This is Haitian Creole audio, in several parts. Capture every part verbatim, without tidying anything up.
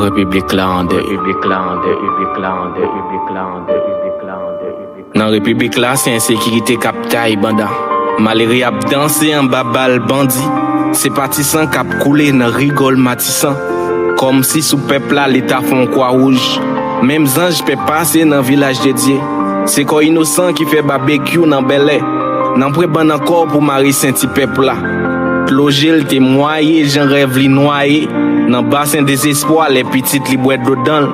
Repiblik la an dèy. Repiblik la an dèy. Repiblik la an dèy. Repiblik la an dèy. Repiblik la an dèy. Repiblik la an dèy. Nan repiblik la, se ensekirite k ap tay banda. Malere ap danse anba bal bandi. Se pa ti san k ap koule nan rigòl Matisan. Kòmsi sou pèp la, Leta fè yon kwa wouj. Menm zanj pè pase nan vilaj de Dye. Se kò inosan ki fè babekyou nan bèlè. Nan pran bann ankò pou mare senti pèp la. Dlo je l te mwaye jan rèv li nwaye. Nan basen dezespwa lè pitit li bwè dlo dan l.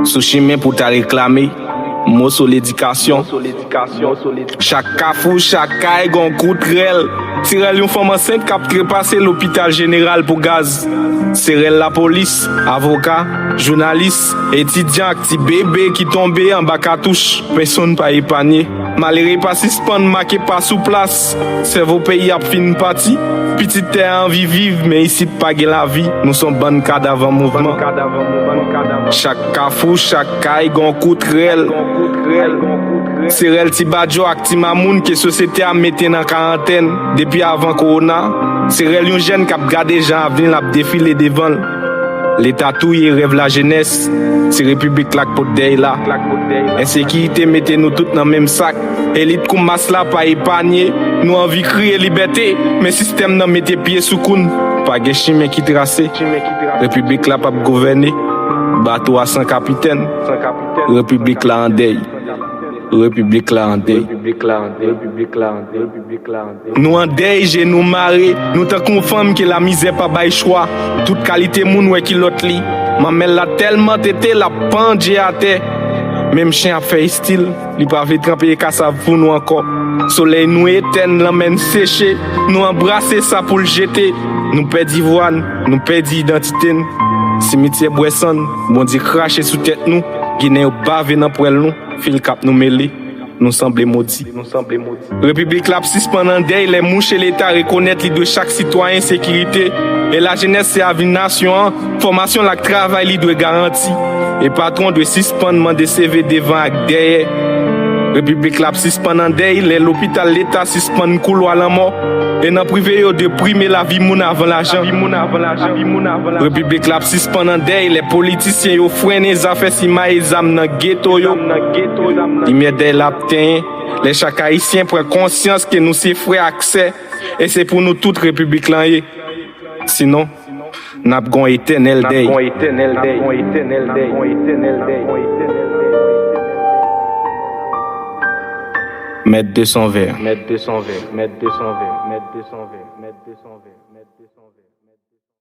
Sou chimen pou ta reklame moso ledikasyon. Chak kafou, chak kay, gon kout rèl. Ti rèl yon fanm ansent k ap trepase lopital jeneral pou gaz. Se rèl lapolis, avoka, jounalis, etidyan ak ti bebe ki tonbe anba katouch. Pèsonn pa epanye. Malere pa sispann make pa sou plas. Sèvo peyi ap fin pati. Pitit tè a anvi viv, men isit pa gen lavi. Nou se yon bann kadav an mouvman. Chak kafou, chak kay, gon kout rèl. Se rèl ti badjo ak ti mamoun ke sosyete a mete nan karantèn. Depi avan kowona, se rèl yon jèn k ap gade jan avni l ap defile devan l. Leta touye rèv lajenès, se repiblik la k pot dèy la. Ensekirite mete nou tout nan menm sak. Elit kou mas la pa epanye. Nou anvi kriye libète, men sistèm nan mete pye sou kou n. Pa gen chimen ki trase. Repiblik la p ap gouvène. Bato a san kapitèn. Repiblik la an dèy. Repiblik la an dèy. Nou an dèy, je nou mare, nou tankou yon fanm ke lamizè pa bay chwa. Tout kalite moun wè kilòt li. Manmèl la tèlman tete, l ap pandje atè. Menm chen ap fè estil, li pa vle tranpe kasav pou nou ankò. Solèy nou etèn, lanmè n seche, nou anbrase sa pou l jete. Nou pèdi vwa n, nou pèdi idantite n. Simityè bwè san n, Bondye krache sou tèt nou, Ginen yo bave nan pwèl nou, fil k ap nou mele. Nou sanble modi. Repiblik la ap sispann an dèy lè mouche Leta rekonèt li dwe chak sitwayen sekirite. E lajenès se avni nasyon an, fòmasyon l ak travay li dwe garanti. E patwon dwe sispann mande C V devan ak dèyè. Repiblik la ap sispann an dèy lè lopital Leta sispann koulwa lanmò. E nan prive yo deprime lavi moun avan lajan. Repiblik la ap sispann an dèy lè politisyen yo frennen zafè simaye zam nan geto yo. Limyè dèy la ap tenyen lè chak Ayisyen pran konsyans ke nou se frè ak sè, e se pou nou tout repiblik lan ye. Sinon, n ap gon etènèl dèy. Mèt de son vè. Mèt de son vè. Mèt de son vè. Mèt de son vè. Mèt de son vè. Mèt de son vè.